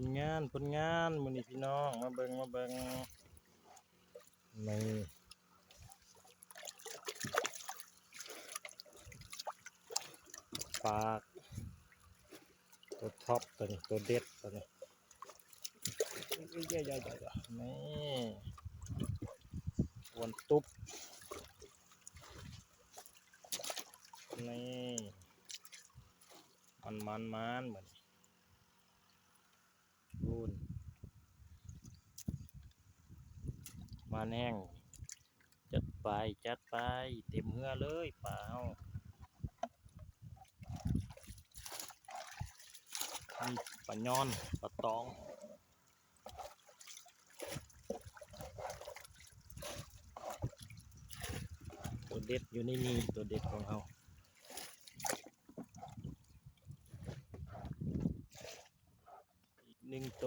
ຜົນງານ ຜົນງານ ມື້ນີ້ພີ່ນ້ອງ ມາເບິ່ງ ມາເບິ່ງ ນີ້ ປາ ຕົວທັອບ ຕົວນີ້ ຕົວເດັດ ຕົວນີ້ ນີ້ ອ້ວນຕຸບ ນີ້ ມັນໆໆ ບາດນີ້ ໂອ້ນ ມາແຮງ ຈັດໄປ ຈັດໄປ ເຕັມເຮືອເລີຍປາເຮົາ ມີປາຍອນ ປາຕອງ ຕົວເດັດຢູ່ໃນນີ້ ຕົວເດັດຂອງເຮົາ ອີກໜຶ່ງໂຕ.